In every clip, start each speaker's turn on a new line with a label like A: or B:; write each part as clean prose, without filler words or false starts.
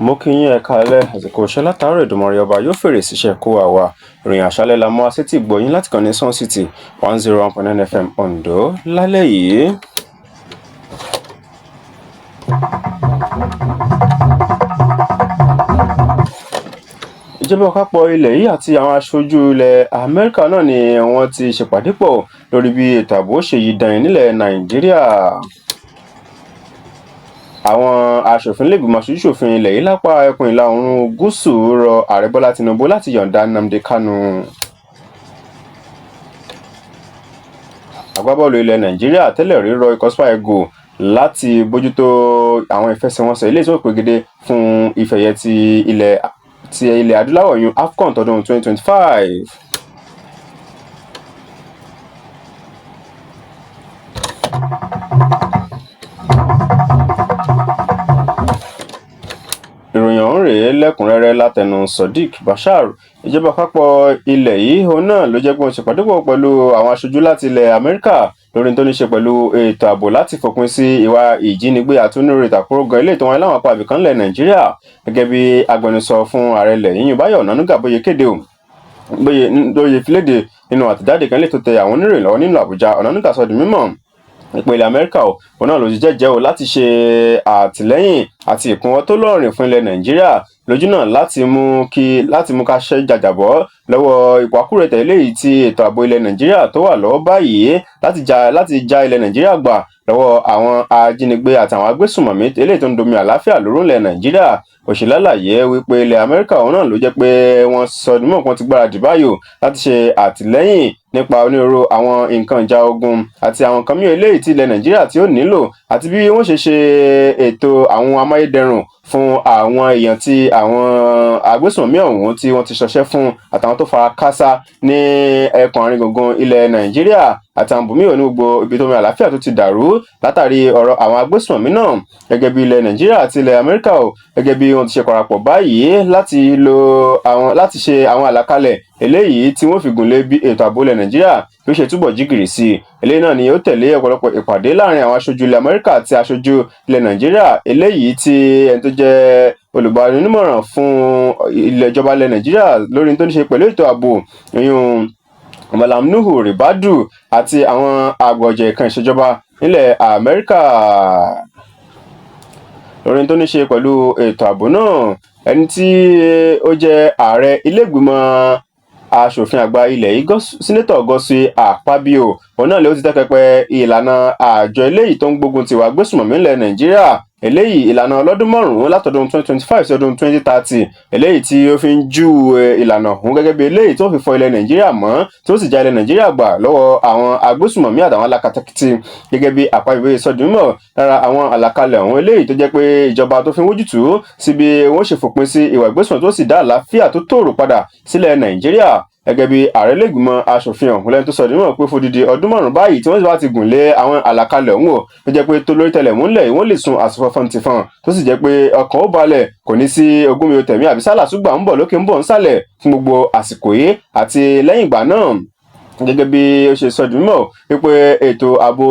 A: Mo kí yín, ẹ káalẹ́. Àsìkò iṣẹ́ látàárọ̀. Èdùmàrè ọba yóò fèrè síṣẹ́ kó wà wá. Ìròyìn àṣálẹ́ la mú wá sétí ìgbọ́ yín láti kàn ní Sun City 101.9 FM Ondo lálẹ́ yìí. Ìjọba àpapọ̀ ilẹ̀ yìí àti àwọn aṣojú ilẹ̀ Amẹ́ríkà náà ni wọ́n ti ṣèpàdé pọ̀ lórí bí ètò ààbò ṣe yí dan nílẹ̀ Nàìjíríà. Àwọn aṣòfin lẹ́gbìmọ̀ aṣojúṣòfin ilẹ̀ yìí lápá ẹkùn ìlà oòrùn gúúsù rọ Ààrẹ Bọ́lá Tinubu láti yọ̀ǹda Nnamdi Kanu. Agbábọ́ọ̀lù ilẹ̀ Nàìjíríà tẹ́lẹ̀ rí rọ ikọ̀ Super Eagles láti bójútó àwọn ìfẹsẹ̀wọnsẹ̀ ilé tí ó pegedé fún ife ẹ̀yẹ ti ilẹ̀ adúláwọ̀ yún AFCON tọdún 2025. Ìròyìn ọ̀hún rèé lẹ́kùnrẹ́rẹ́ látẹnu Sodiq Bashar. Ìjọba àpapọ̀ ilẹ̀ yìí òun náà ló jẹ́ pé wọ́n ṣèpàdé pọ̀ pẹ̀lú àwọn aṣojú láti ilẹ̀ Amẹ́ríkà lórí tó ní ṣe pẹ̀lú ètò ààbò láti fòpin sí ìwà ìjínigbé àti onírúurú ìtàkùrọ̀gàn ilé ìtàn wọn láwọn apá ibìkan nílẹ̀ Nàìjíríà, gẹ́gẹ́ bí agbẹnusọ fún ààrẹ ilẹ̀ yìí Báyọ̀ Ọ̀nànúgà bóyá kéde o bóyá lóye filéde nínú àtẹ̀jáde kan lè tó tẹ àwọn oníròyìn lọ́wọ́ nílùú Àbújá. Ọ̀nànúgà sọ di mímọ̀ ìpínlẹ̀ Amẹ́ríkà o òun náà ló ti jẹ́jẹ́ o láti ṣe àtìlẹ́yìn àti ìkúnwọ́ tó lọ́rìn fún ilẹ̀ Nàìjíríà lójú náà láti mú ká ṣẹ́ jàjàbọ́ lọ́wọ́ ipò àkúrẹ̀tẹ̀ eléyìí tí ètò ààbò ilẹ̀ Nàìjíríà tó wà lọ́wọ́ báyìí, láti já ilẹ̀ Nàìjíríà gbà lọ́wọ́ àwọn ajínigbé àtàwọn agbésùnmọ̀mí eléyìí tó ń domi àlàáfíà lóru ilẹ̀ Nàìjíríà. Òṣèlálàyé wípé ilẹ̀ Amẹ́ríkà òun náà ló jẹ́ pé wọ́n sọ nímọ̀ kan ti gbáradì báyò láti ṣe àtìlẹ́yìn nípa onírúurú àwọn nǹkan ìjà ogun àti àwọn nǹkan mìíràn eléyìí tí ilẹ̀ Nàìjíríà tí ó nílò, àti bí wọ́n ṣe ṣe ètò àwọn amáyédẹrùn fún àwọn èèyàn tí àwọn agbésùnmọ̀mí ọ̀hún tí wọ́n ti ṣọṣẹ́ fún àtàwọn tó fara káásá ní ẹkùn àárín gbùngbùn ilẹ̀ Nàìjíríà àtàwọn bòmíì ní gbogbo ibi tó mi àlàáfíà tó ti dàrú látàrí ọ̀rọ̀ àwọn agbésùnmọ̀mí náà. Gẹ́gẹ́ bí ilẹ̀ Nàìjíríà àti ilẹ̀ Amẹ́ríkà o, gẹ́gẹ́ bí wọ́n ti ṣe parapọ̀ báyìí láti ṣe àwọn àlàkalẹ̀ eléyìí tí wọ́n fi gùn lé bí ètò ààbò ilẹ̀ Nàìjíríà bí ó ṣe túbọ̀ jígìrì sí i. Eléyìí náà ni ó tẹ̀lé ọ̀pọ̀lọpọ̀ ìpàdé láàrin àwọn aṣojú ilẹ̀ Amẹ́ríkà àti aṣojú ilẹ̀ Nàìjíríà eléyìí tí ẹni tó jẹ́ olùgbaninímọ̀ràn fún ilẹ̀ ìjọba ilẹ̀ Nàìjíríà lórí tó ní ṣe pẹ̀lú ètò ààbò, ìyún Malam Nuhu Ribadu, àti àwọn àgbọ̀jẹ̀ kan ìṣèjọba nílẹ̀ Amẹ́ríkà lórí tó ní ṣe pẹ̀lú ètò ààbò náà. Ẹni tí ó jẹ́ ààrẹ ilé-ìgbìmọ̀ aṣòfin àgbà ilẹ̀ yìí, Senator Godswill Akpabio, òun náà ló ti tẹ́ pẹpẹ ìlànà àjọ eléyìí tó ń gbógun ti ìwà gbésùmọ̀mí nílẹ̀ Nàìjíríà, eléyìí ìlànà ọlọ́dún 5 látọdún 2025 sí ọdún 2030, eléyìí tí ó fi ń júwe ìlànà ọ̀hún gẹ́gẹ́ bí eléyìí tó fi fọ ilẹ̀ Nàìjíríà mọ́, tí ó sì já ilẹ̀ Nàìjíríà gbà lọ́wọ́ àwọn agbésùmọ̀mí àtàwọn alákatakítí. Gẹ́gẹ́ bí Akpabio sọ di mímọ̀, lára àwọn àlàkalẹ̀ ọ̀hún eléyìí tó jẹ́ pé ìjọba tó fi ń wójútùú sí bí wọ́n ṣe fòpin sí ìwà ìgbésùnmọ̀mí tó sì dá àlàáfíà tó tòrò padà sílẹ̀ Nàìjíríà. Gẹ́gẹ́ bí ààrẹ lẹ́gbìmọ̀ aṣòfin ọ̀hún lẹ́ni tó sọ níwọ̀n pé fódìdí ọdún 5 báyìí tí wọ́n bá ti gùn lé àwọn àlàkalẹ̀ ọ̀hún o, tó jẹ́ pé tó lórí tẹlẹ̀ múlẹ̀ wọ́n lè sun àsùnfọ̀fọ̀n tìfọ̀n, tó sì jẹ́ pé ọkàn ó balẹ̀, kò ní sí ogún mi ò tẹ̀mí àbí sálà ṣùgbọ́n ń bọ̀ lókè ń bọ̀ nsàlẹ̀ fún gbogbo àsìkò yìí àti lẹ́yìn ìgbà náà. Gẹ́gẹ́ bí ó ṣe sọ di mímọ̀ wípé ètò ààbò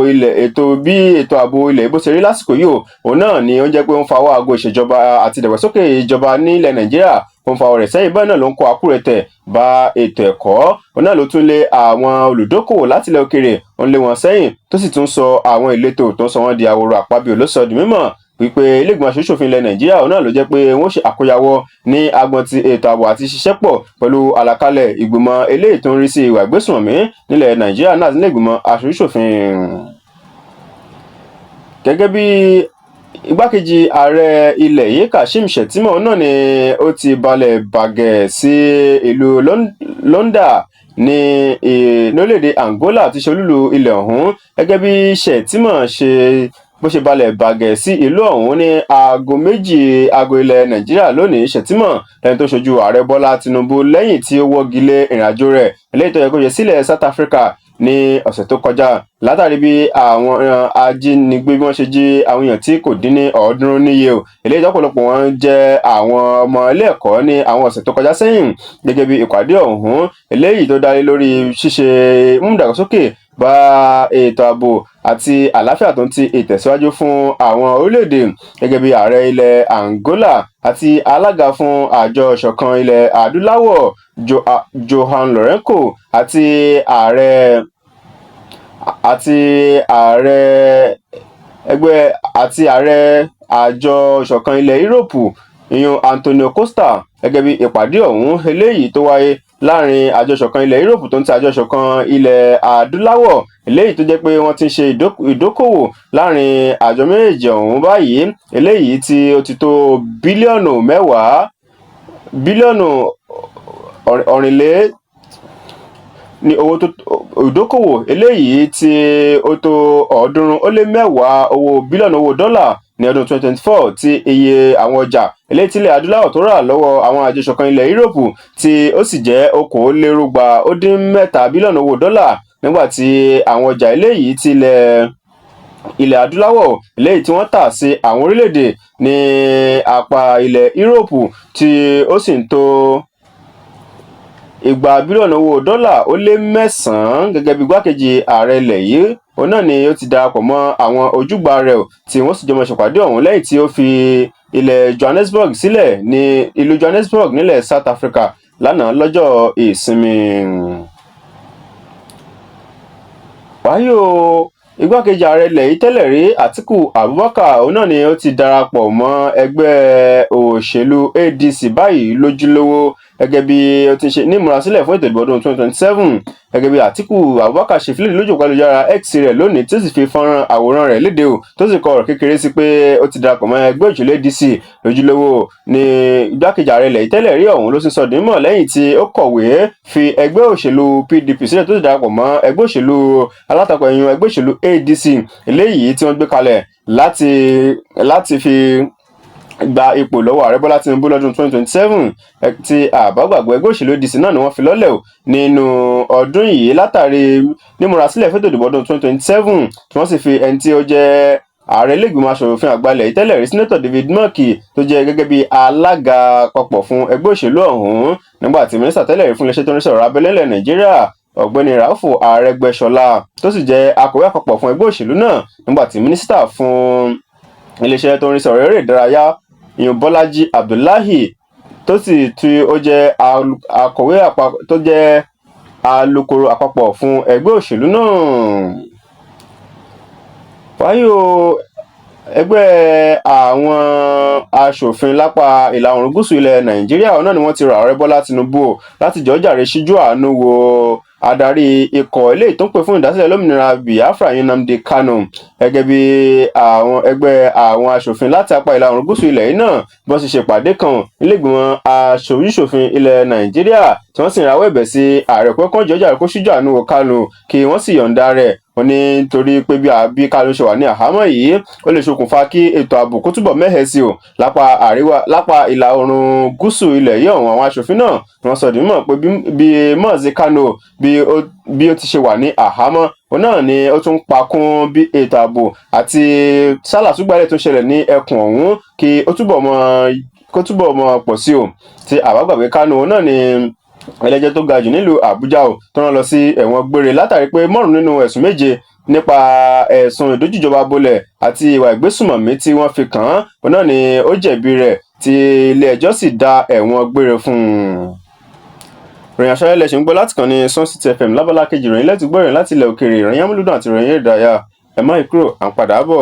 A: ilẹ̀ bó ṣe rí lásìkò yìí o, òun náà ni ó ń jẹ́ pé ó ń fawọ́ aago ìṣèjọba àti ìdàgbàsókè ìjọba nílẹ̀ Nàìjíríà, ó ń fa ọ̀rẹ́ sẹ́yìn. Bẹ́ẹ̀ náà ló ń kó àkúrẹ̀tẹ̀ bá ètò ẹ̀kọ́, òun náà ló tún lé àwọn olùdókòwò láti ilẹ̀ òkèèrè, ó ń lé wọn sẹ́yìn, tó sì tún sọ àwọn ìletò tó ń sọ wọ́n di ahoro. Akpabio ló sọ di mímọ̀ wípé ilé-ìgbìmọ̀ aṣojú-ṣòfin ilẹ̀ Nàìjíríà òun náà ló jẹ́ pé wọ́n ṣe àkóyawọ́ ní agbọn ti ètò ààbò àti ṣiṣẹ́ pọ̀ pẹ̀lú àlàkalẹ̀ ìgbìmọ̀ eléyìí tó ń rí sí ìwà ìgbésùnmọ̀mí nílẹ̀ Nàìjíríà náà nílé ìgbìmọ̀ aṣojú-ṣòfin. Gẹ́gẹ́ bí igbákejì ààrẹ ilẹ̀ yìí Kashim Shettima náà ni ó ti balẹ̀ bàgẹ́ sí ìlú Luanda ní lórílẹ̀‐èdè Angola tí ṣe olúlu ilẹ̀ ọ̀hún. Gẹ́gẹ́ bí Shettima ṣe bó ṣe balẹ̀ bàgẹ́ sí ìlú ọ̀hún ní aago 2 aago ilẹ̀ Nàìjíríà lónìí, Shettima lẹ́ni tó ṣojú ààrẹ Bọ́lá Tinubu lẹ́yìn tí ó wọ́gi lé ìrìnàjò rẹ̀ eléyìí tó yẹ kó ṣe sílẹ̀ South Africa ní ọ̀sẹ̀ tó kọjá, látàrí bí àwọn ajínigbé bí wọ́n ṣe jí àwọn èèyàn tí kò dín ní 300 níye o, eléyìí tọ́pọ̀lọpọ̀ wọn jẹ́ àwọn ọmọ ilé ẹ̀kọ́ ní àwọn ọ̀sẹ̀ tó kọjá sẹ́yìn. Gẹ́gẹ́ bí ìpàdé ọ̀hún eléyìí tó dá lé lórí ṣíṣe mímúdàgbàsókè bá ètò ààbò àti àlàáfíà tó ń ti ìtẹ̀síwájú fún àwọn orílẹ̀-èdè, gẹ́gẹ́ bí ààrẹ ilẹ̀ Angola àti alága fún àjọ ìṣọ̀kan ilẹ̀ adúláwọ̀ João Lourenço àti ààrẹ ẹgbẹ́ àti ààrẹ àjọ ìṣọ̀kan ilẹ̀ Yúróòpù, ìyún Antonio Costa, gẹ́gẹ́ bí ìpàdé ọ̀hún eléyìí tó wáyé láàrin àjọ ìṣọ̀kan ilẹ̀ Yúróòpù tó ń ti àjọ ìṣọ̀kan ilẹ̀ adúláwọ̀, eléyìí tó jẹ́ pé wọ́n ti ń ṣe ìdókòwò láàrin àjọ méjèèjì ọ̀hún báyìí, eléyìí tí ó ti tó bílíọ̀nù 10, bílíọ̀nù ọ̀rìnlé ní owó tó ìdókòwò, eléyìí tí ó tó 310 owó bílíọ̀nù owó dọ́là ní ọdún 2024, tí iye àwọn ọjà eléyìí tí ilẹ̀ adúláwọ̀ tó rà lọ́wọ́ àwọn àjọ ìṣọ̀kan ilẹ̀ Yúróòpù tí ó sì jẹ́ 323 bílíọ̀nù owó dọ́là, nígbà tí àwọn ọjà eléyìí tí ilẹ̀ adúláwọ̀ eléyìí tí wọ́n tà sí àwọn orílẹ̀-èdè ní apá ilẹ̀ Yúróòpù tí ó sì ń tó 200 bílíọ̀nù owó dọ́là ó lé mẹ́sàn-án. Gẹ́gẹ́ bí igbákejì ààrẹ ilẹ̀ yìí, òun náà ni ó ti darapọ̀ mọ́ àwọn ojúgbà rẹ̀ tí wọ́n sì jọ máa ṣèpàdé ọ̀hún lẹ́yìn tí ó fi ilẹ̀ Johannesburg sílẹ̀ ní ìlú Johannesburg nílẹ̀ South Africa lánàá lọ́jọ́ ìsinmi. Wáyé o, igbákejì ààrẹ ilẹ̀ yìí tẹ́lẹ̀ rí, Àtíkù Abubakar, òun náà ni ó ti darapọ̀ mọ́ ẹgbẹ́ òṣèlú ADC báyìí lójúlówó, gẹ́gẹ́ bí ó ti ṣe ní ìmúrasílẹ̀ fún ètò ìdìbò ọdún 2027. Gẹ́gẹ́ bí Àtíkù Abubakar ṣe fi léde lójú òpó ayélujára X rẹ̀ lónìí, tí ó sì fi fọ́nrán àwòrán rẹ̀ léde o, tó sì kọ ọ̀rọ̀ kékeré sí pé ó ti darapọ̀ mọ́ ẹgbẹ́ òṣèlú ADC lójúlówó, ní igbákejì ààrẹ ilẹ̀ yìí tẹ́lẹ̀ rí ọ̀hún ló sì sọ di mímọ̀ lẹ́yìn tí ó kọ̀wé fi ẹgbẹ́ òṣèlú PDP sílẹ̀, tó sì darapọ̀ mọ́ ẹgbẹ́ òṣèlú alátakò ẹ̀yìn ẹgbẹ́ òṣèlú ADC, eléyìí tí wọ́n gbé kalẹ̀ láti fi gba ipò lọ́wọ́ ààrẹ Bọ́lá Tinubu lọ́dún 2027. Tí àbágbàgbọ́, ẹgbẹ́ òṣèlú ADC náà ni wọ́n fi lọ́lẹ̀ o nínú ọdún yìí látàrí nímúrasílẹ̀ fẹ́tò ìdìbò ọdún 2027, tí wọ́n sì fi ẹni tí ó jẹ́ ààrẹ ilé-ìgbìmọ̀ aṣòfin àgbà ilẹ̀ yìí tẹ́lẹ̀ rí, Senator David Mark, tó jẹ́ gẹ́gẹ́ bí alága àpapọ̀ fún ẹgbẹ́ òṣèlú ọ̀hún, nígbà tí mínísítà tẹ́lẹ̀ rí fún iléeṣẹ́ tó ń rí sọ̀rọ̀ abẹ́lé ilẹ̀ Nàìjíríà, Ọ̀gbẹ́ni Raufu Arẹ́gbẹ́ṣọlá, tó sì jẹ́ akọ̀wé àpapọ̀ fún ẹgbẹ́ òṣèlú náà, nígbà tí mínísítà fún iléeṣẹ́ tó ń rí sọ̀rọ̀ eré ìdárayá, ìyún Bọ́lájí Abdullahi, tó sì tí ó jẹ́ akọ̀wé àpapọ̀, tó jẹ́ alukoro àpapọ̀ fún ẹgbẹ́ òṣèlú náà. Wáyé o, ẹgbẹ́ àwọn aṣòfin lápá ìlà oòrùn gúúsù ilẹ̀ Nàìjíríà náà ni wọ́n ti rọ ààrẹ Bọ́lá Tinubu láti jọ̀ọ́ jàre síjú àánú wo adarí ikọ̀ eléyìí tó ń pè fún ìdásílẹ̀ olómìnira Biafra, Nnamdi Kanu. Gẹ́gẹ́ bí àwọn ẹgbẹ́ àwọn aṣòfin láti apá ìlà oòrùn gúúsù ilẹ̀ yìí náà bí wọ́n ṣe ṣèpàdé kan nílẹ̀gbìmọ̀ aṣojúṣòfin ilẹ̀ Nàìjíríà, tí wọ́n sì ń rawọ́ ẹ̀bẹ̀ sí ààrẹ pé kán jọ̀ọ́ jàre kó síjú àánú wo Kanu, kí wọ́n sì yọ̀ǹda rẹ̀. Wọ́n ní torí pé bí Kanu ṣe wà ní àhámọ́ yìí, ó lè ṣokùnfà kí ètò ààbò kó túbọ̀ mẹ́hẹ̀ sí o lápá àríwá, lápá ìlà oòrùn gúúsù ilẹ̀ yìí ọ̀hún. Àwọn aṣòfin náà wọ́n sọ di mímọ̀ pé bí Mazi Kanu bí ó ti ṣe wà ní àhámọ́, òun náà ni ó tún pakún bí ètò ààbò àti sálàsúgbàlẹ̀ tó ṣẹlẹ̀ ní ẹkùn ọ̀hún kí ó túbọ̀ mọ́ kó túbọ̀ mọ́ pọ̀ sí o. Tí àbágbàgbé, Kanu òun náà ni ẹlẹ́jọ́ tó ga jù nílùú Àbújá o tó rán lọ sí ẹ̀wọ̀n gbére látàrí pé márùn nínú ẹ̀sùn 7 nípa ẹ̀sùn ìdójújọba bolẹ̀ àti ìwà ìgbésùnmọ̀mí tí wọ́n fi kàn án, òun náà ni ó jẹ̀bi rẹ̀, tí ilé ẹjọ́ sì dá ẹ̀wọ̀n gbére fún un. Ìròyìn àṣálẹ́ lẹ ṣì ń gbọ́ láti kàn ní Sun City FM. Lábala kejì ìròyìn lẹ́tì gbọ́ ìròyìn láti ilẹ̀ òkèèrè, ìròyìn amúlùdùn àti ìròyìn eré ìdárayá. Ẹ má yí kúrò, à ń padà bọ̀.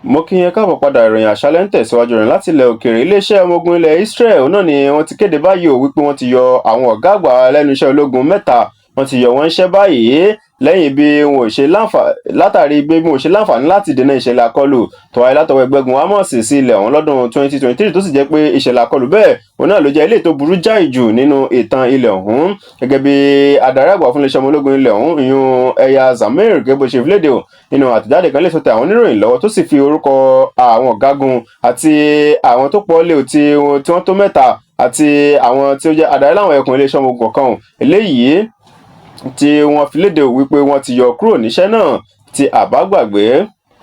A: Mo kí yín káàbọ̀ padà. Ìròyìn àṣálẹ́ ń tẹ̀síwájú. Rìn láti ilẹ̀ òkèèrè, iléeṣẹ́ ọmọ ogun ilẹ̀ Israel náà ni wọ́n ti kéde báyìí o wípé wọ́n ti yọ àwọn ọ̀gá àgbà lẹ́nu iṣẹ́ ológun mẹ́ta, wọ́n ti yọ wọ́n iṣẹ́ báyìí lẹ́yìn bí wọn ò ṣe láǹfà látàrí bí wọn ò ṣe láǹfààní láti dènà ìṣẹ̀lẹ̀ àkọlù tó wáyé látọwọ́ ẹgbẹ́gun Hamas sí ilẹ̀ ọ̀hún lọ́dún 2023, tó sì jẹ́ pé ìṣẹ̀lẹ̀ àkọlù bẹ́ẹ̀ òun náà ló jẹ́ ilé tó burú jáì jù nínú ìtàn ilẹ̀ ọ̀hún. Gẹ́gẹ́ bí adarí àgbà fún iléeṣẹ́ ọmọ ológun ilẹ̀ ọ̀hún, ìyún Eyal Zamir, gẹ́gẹ́ bó ṣe fi léde o nínú àtẹ̀jáde kan lè tó tẹ àwọn oníròyìn lọ́wọ́, tó sì fi orúkọ àwọn ọ̀gágun àti àwọn tó pọ̀ lé tí wọ́n tó mẹ́ta àti àwọn tí ó jẹ́ adarí láwọn ẹkùn iléeṣẹ́ ọmọ ogun kọ̀ọ̀kan eléyìí tí wọ́n fi léde wípé wọ́n ti yọ kúrò níṣẹ́ náà. Tí àbá gbàgbé,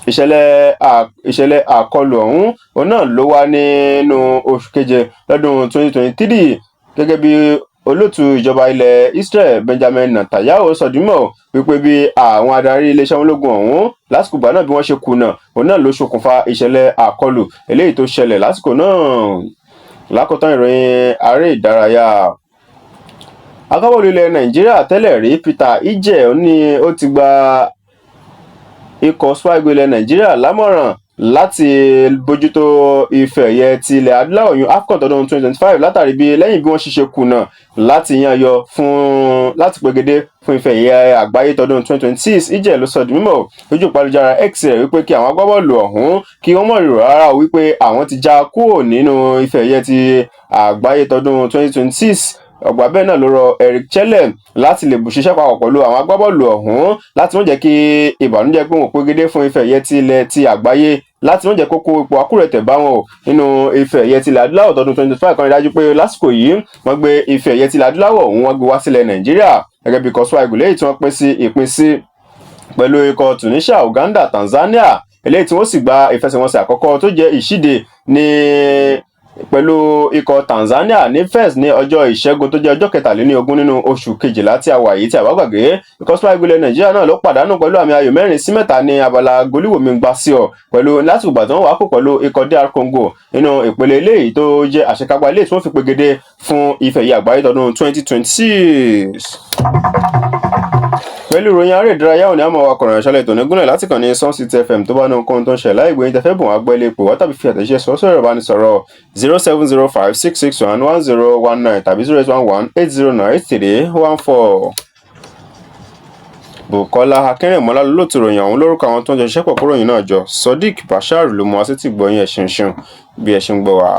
A: ìṣẹ̀lẹ̀ àkọlù ọ̀hún òun náà ló wá nínú oṣù keje lọ́dún 2023. Gẹ́gẹ́ bí olóòtú ìjọba ilẹ̀ Israel Benjamin Netanyahu sọ di mímọ̀ wípé bí àwọn adarí iléeṣẹ́ ológun ọ̀hún lásìkò ìgbà náà bí wọ́n ṣe kùnà, òun náà ló ṣokùnfà ìṣẹ̀lẹ̀ àkọlù eléyìí tó ṣẹlẹ̀ lásìkò náà. Lákòótán, ìròyìn aré ìdárayá. Agbábọ́ọ̀lù ilẹ̀ Nàìjíríà tẹ́lẹ̀ rí Peter Ije ní ó ti gba ikọ̀ Super Eagles ilẹ̀ Nàìjíríà lámọ̀ràn láti bójútó ife ẹ̀yẹ ti ilẹ̀ adúláwọ̀ yún AFCON tọdún 2025, látàrí bí lẹ́yìn bí wọ́n ṣe ṣe kùnà láti yan yọ fún láti pegedé fún ife ẹ̀yẹ àgbáyé tọdún 2026. Ije ló sọ di mímọ̀ lójú ìpalùjára X rẹ̀ wípé kí àwọn agbábọ́ọ̀lù ọ̀hún kí wọ́n mọ̀ rírò rárá wípé àwọn ti já kúrò nínú ife ẹ̀yẹ ti àgbáyé tọdún 2026. Ọgbà bẹ́ẹ̀ náà ló rọ Eric Chelle láti lè ṣiṣẹ́ papọ̀ pẹ̀lú àwọn agbábọ́ọ̀lù ọ̀hún láti má jẹ́ kí ìbànújẹ́ pé wọn ò pegedé fún ife ẹ̀yẹ ti ilẹ̀ ti àgbáyé, láti má jẹ́ kó kó ipò akúrẹ̀tẹ̀ bá wọn o nínú ife ẹ̀yẹ tilẹ̀ adúláwọ̀ tọdún 2025 kan. Rí dájú pé lásìkò yìí wọ́n gbé ife ẹ̀yẹ tilẹ̀ adúláwọ̀ ọ̀hún, wọ́n gbé wá sílẹ̀ Nàìjíríà, gẹ́gẹ́ bí ikọ̀ Super Eagles léyìí tí wọ́n pín sí ìpín sí pẹ̀lú ikọ̀ Tunisia, Uganda, Tanzania, eléyìí tí wọ́n sì gba ìfẹsẹ̀wọnsẹ̀ àkọ́kọ́ tó jẹ́ ìṣíde ní pẹ̀lú ikọ̀ Tanzania ní Fez ní ọjọ́ Ìṣẹ́gun tó jẹ́ ọjọ́ 23 nínú oṣù kejìlá tí a wà yìí. Tí a bá gbàgbé, ikọ̀ Super Eagles Nàìjíríà náà ló pàdánù pẹ̀lú àmì ayò 4-3 ní abala goliwomi gbà sí ọ pẹ̀lú lásìkò ìgbà tí wọ́n wá kó pẹ̀lú ikọ̀ DR Congo nínú ìpele eléyìí tó jẹ́ àṣekágbá eléyìí tí wọ́n fi pegedé fún ife ẹ̀yẹ àgbáyé tọdún 2026. Pẹ̀lú ìròyìn aré ìdárayá òní, àmọ́ wa kọ̀rọ̀ ìṣẹ̀lẹ̀ ètò nígúnlẹ̀ láti kàn ní Sun City FM. Tó bá ní ohunkóhun tó ń ṣẹlẹ̀ láìgbé yín tẹ́fẹ́ bùn wá gbọ́, ilé ipò wá tàbí fi àtẹ̀jíṣẹ́ sọ sórí ẹ̀rọ ìbánisọ̀rọ̀ 07056611019 tàbí 08118098314. Bukola Akínrìnmọ́lá lólóòtú ìròyìn ọ̀hún. Lórúkọ àwọn tó ń jọ ṣiṣẹ́ pọ̀ kóròyìn náà jọ, Sodiq Bashir ló mú wá sétí gbọ́ yín. Ẹ ṣeun ṣeun bí ẹ ṣe ń gbọ́ wá.